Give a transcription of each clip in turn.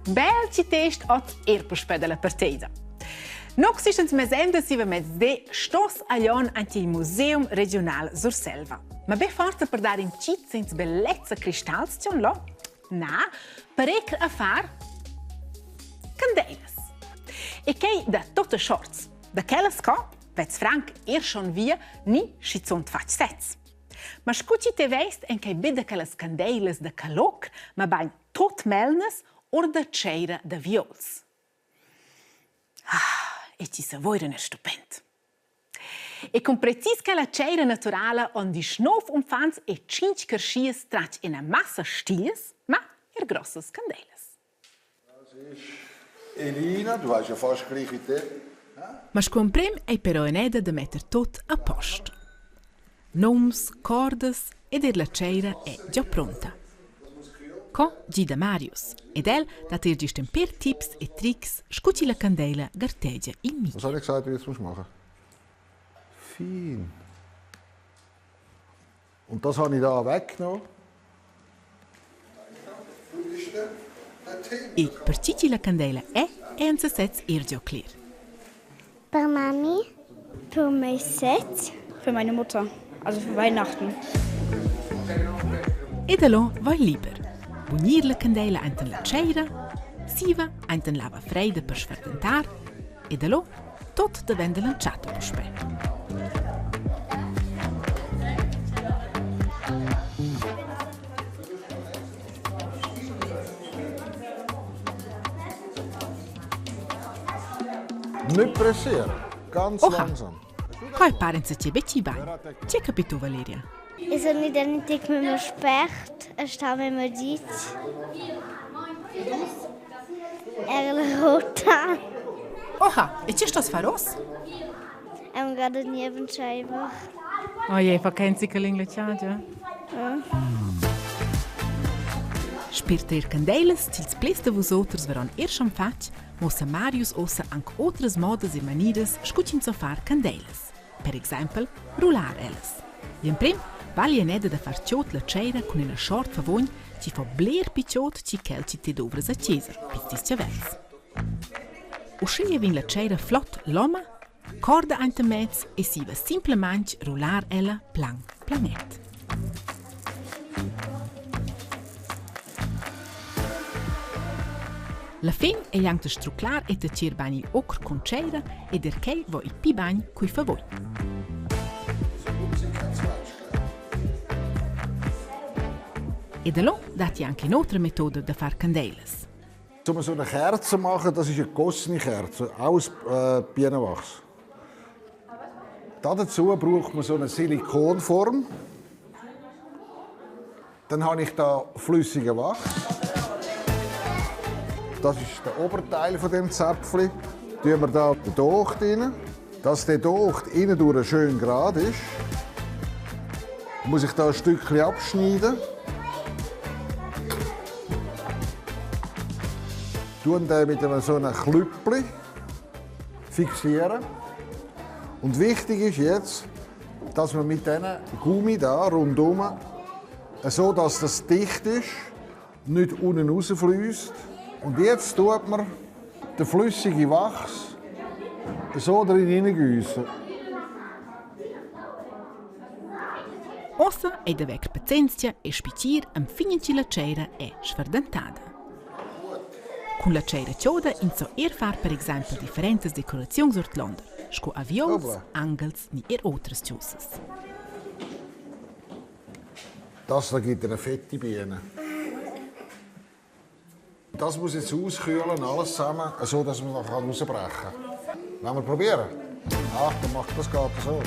Bel ci test ot er puspè dalla parteida. Nox ist ins mesenda siva mezde stos a Lyon ant il Museum Regional Surselva. Ma be forza per dar in ciz ins bellezza cristals tion lo? Na, per ecr a far candeilas. E quei da totta shorts. Da quellas co vez franc er schon via ni schizunt fatg sez. Ma scu chi te veist en quei be da quellas candeilas da caloc, ma bain tot melnas or da tscheira da viols. Ah, e ti savoiran è stupend. E cun precis quella tscheira naturala on 19 uffants e 5 creschias tratg ina massa stiglias, ma er grossas candeilas. Das ist Elina, du hast ja fast gleich wie te. Ma sco emprem ei però eneda da metter tot a post. Noms, cordas ed er la tscheira è già pronta. Co gida Marius ed el dat er gist in per tips e trics sco chi la candeila gartegia in mi. Was habe ich gesagt, wie ich es machen Fein. Und das habe ich da weggenommen. E per chi chi la candeila è, è en sesez er giò cler. Per mami. Für mich sez. Für meine Mutter, also für Weihnachten. Ed allò vai liber. Bunir la candeila enten la tscheira, siva enten lava freida per sferdentar ed allò tot daventa l'entschatta puspè. Nicht pressieren, ganz Oha. langsam. Quai para insatge betg bain. Tge capito Valeria? Ich soll nicht endlich mit mir spert, es haben immer dit. Er rota. Oha, e tge stos far oz? Am gerade Niebenscheiber. Oh je, fa kenzi che lingua chagia. Spir ter candeilas ch'ils plis da vus oters varon er schon fatg, muossa Marius ossa anc otras modas e manieras scu ch'ins so far candeilas. Per exempel rullar ellas. Gl'emprem vali eneda da far tschot la tscheira cun ina short favugn chi fa bler pi chod chi quel chi ti dovras a chesa, pils tis chavels. Uschia vegn la tscheira flot loma, corda ainten mez e siva simplamaing rullar ella plan planet. La fin ei aunc da struclar e tacir bein igl ocr cun tscheira ed er quei vo il pi bagn cui favugn. Ed allò datti anche un'altra metoda da far candeilas. Um so eine Kerze machen, das ist eine gegossene Kerze, aus äh, Bienenwachs. Dazu braucht man so eine Silikonform. Dann habe ich da flüssigen Wachs. Das ist der Oberteil von dem Zäpfli. Tun wir da den Docht rein. Dass der Docht innen durch schön gerade ist, muss ich da ein Stückchen abschneiden. Tun den mit einem so einem Klüppli fixieren. Und wichtig ist jetzt, dass man mit diesen Gummi da rundum, so dass das dicht ist, nicht unten rausfließt. Und jetzt tut man den flüssigen Wachs so drin hineingießen. Ossa ei da vecr pazienzia e spitgir enfin che la tscheira è sferdentada. Cun la tscheira choda ins so er far per exempel differentas decoraziuns ordlonder, sco aviuls, anghels ni er otras chaussas. Das da gibt eine fette Biene. Das muss jetzt auskühlen, alles zusammen, so dass man noch rausbrechen kann. Wollen wir probieren? Ach, dann macht das geht so.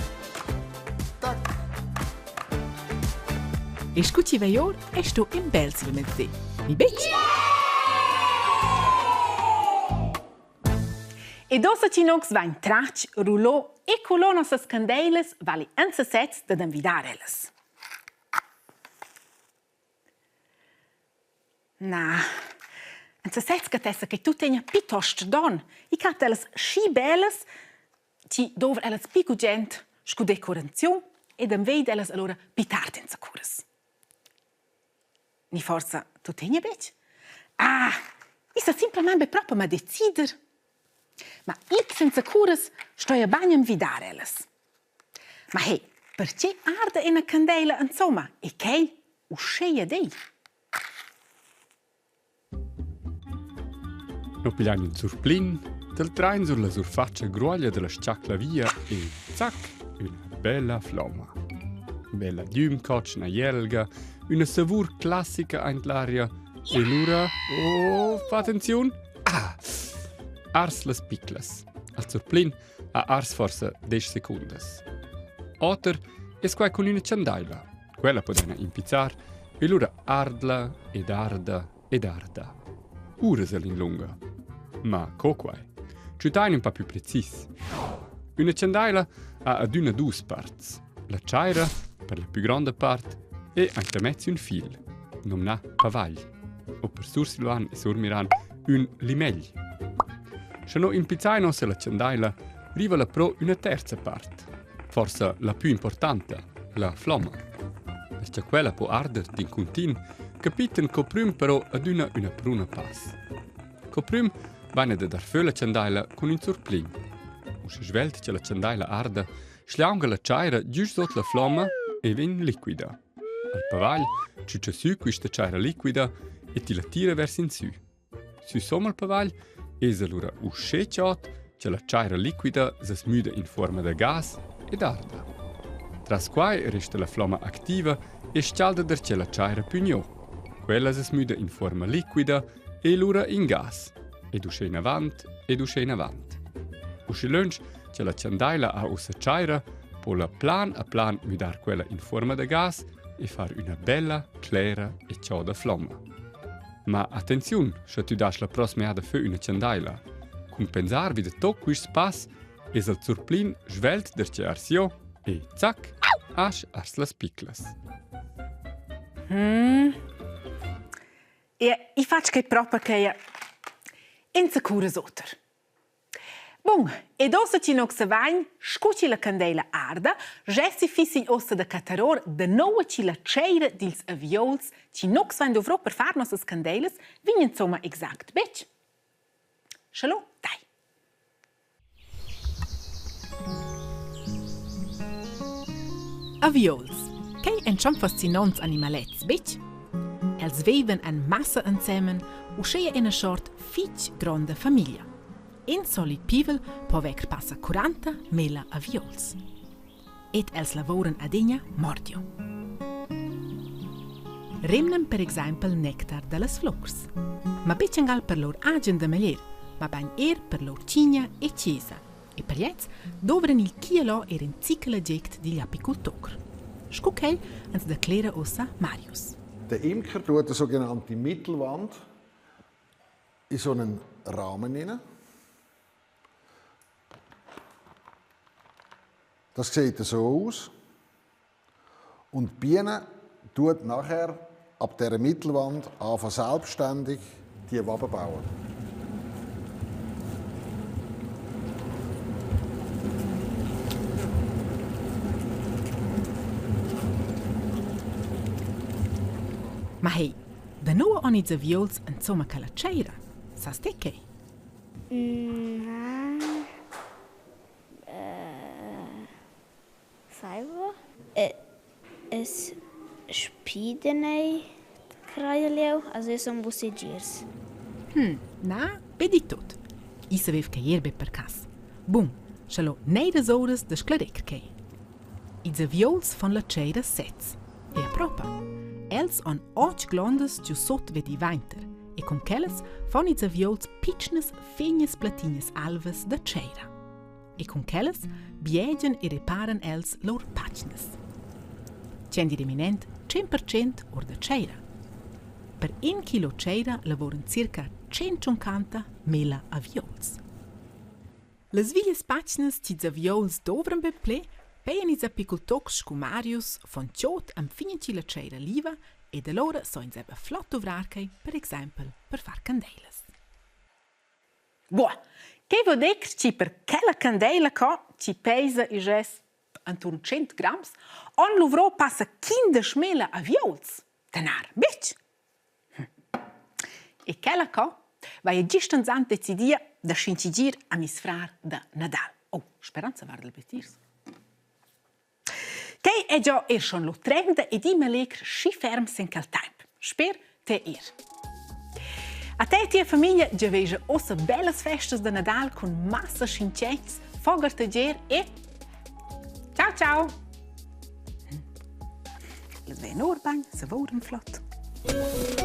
Tack. E scu chi vei or è sto in bel mezdi. Mi betg? Ed ossa chi nox vain tratg, rulò e culò nossas candeilas vali en sesez dad envidar ellas. Na, en sesez catessa che tuttegna piuttost don. I catta ellas schi bellas, chi dovra ellas pli gugent scu decoraziun ed enveida ellas allura pli tard enzacuras. Ni forsa tuttegna betg? Ah, I sa simplamain be propa ma decider. Ma ir senza curas stoja bain envidar ellas. Ma hey, perche arda ina candeila insomma e quai uscheia dei? No pigliain ün surplin, dal train sur la surfatscha gruoglia da la s-chacla via e zac, üna bella flomma. Bella glüm cotschna jelga, üna savur classica aint l'aria e lura, oh, fa attenziun, ah, ars las piclas. Al surplin ha ars forsa desch secundas. Oter es quai cun üna chandaila. Quella podena impizzar e lura ardla ed arda ed arda. Uras el in lunga. Ma co quai? Tschütain ün pa più precis. Üna chandaila ha adüna dus parts. La tschaira, per la più gronda part, e anche mezz ün fil, nomnà pavagl, o per sursilvan e surmiran ün limegl. Sche no impizzai nossa la chandaila, riva la pro üna terza part, forsa la più importanta, la flomma. Perche quella po arder d'in cuntin, capiten co prüm però adüna üna pruna pass. Co prüm vaina da dar fö la chandaila cun ün surplin. Usche svelt cha la chandaila arda, schliaunga la tschaira güst sot la flomma e vegn liquida. Al pavagl tschütscha sü quista tschaira liquida e tilla tira vers insü. Süsom al pavagl es alura uschè chod cha la tschaira liquida s'as müda in fuorma da gas ed arda. Tras quai resta la flomma activa e schalda darcheu la tschaira pü gno. Quella s'as müda in fuorma liquida e lura in gas. Ed uschè inavant ed uschè inavant. Usche lönch cha la chandaila ha ussa tschaira, po la plan a plan müdar quella in fuorma da gas e far üna bella, clera e choda flomma. Ma attenziun, scha tü dasch la prosma jada fö üna chandaila. Cun pensar vi da tot quists pass es el zurplin svelt darcheu arsio e zac, asch ars las piclas. E i fatsch quai propa che insacuras oter. Bun, ed uossa chi noxa vain, scu chi la candeila arda, jessi fiss in ossa da cattaror da noua chi la tscheira dils aviouls chi nox vain dovro per far nossas candeilas vegn insomma exact betg. Sche dai. Aviouls. Quei ein schon fascinonts animalets, betg? Els vivan en massa ensemen, uscheia ina sort fitg gronda famiglia. In solit pivel po vegr passa 40 mila aviouls. Ed els lavuran adegna mordio. Rimnan per exempel nectar dallas flurs. Ma betg angal per lur agen da meglier, mabain er per lur tgigna e chesa. E per gliez dovran il chialò er in zichel agect digl apicultur. Sco quel ans declera ussa Marius. Der Imker tut eine sogenannte Mittelwand in so einen Rahmen hinein. Das sieht so aus. Und die Biene tut nachher ab dieser Mittelwand anfangen selbstständig die Waben bauen. Ma hey, da nua on ils aviuls insomma che la tscheira? Sas te che? Na. Saiva. Es spidenei crajel jeu, also jeu sun buc segirs. Na, be di tut. I savev che er be per cass. Bun, sche lo neiras ouras da sclarir quei. Ils aviuls fan la tscheira sezs. E a propa. Els han otg glondas giu sut vedi vainter e cun quellas fan ils aviuls pitschnas fegnas plattinas alvas da tscheira. E cun quellas biegian e reparan els lur patgnas. Tgei reminent 100% or da tscheira. Per in kilo tscheira lavuran circa 150 mila aviuls. Las viglias patgnas ch'ils aviuls dovran be ple pejan ils apicultors sco Marius von Tschot enfin chi la tscheira liva ed alura so ins eber flot duvrar quei per exempel per far candeilas. Boah, che vo dir chi per quella candeila co chi peisa igl es anturn 100 grams, on luvrò passa 15 mila aviouls. Tenar betg. Hm. E quella co? Vaia gist anzant decidia da schincigir a mis frar da Nadal. Oh, speranza varda il betirs. Quei è già er schon lo 30 ed i me legr schi ferm sen quel temp. Sper te ir. A te e tia famiglia giavegia ossa bellas festas da Nadal cun massa schincets, fogar tagier e ciao ciao! Les ven Urban, se voren flott.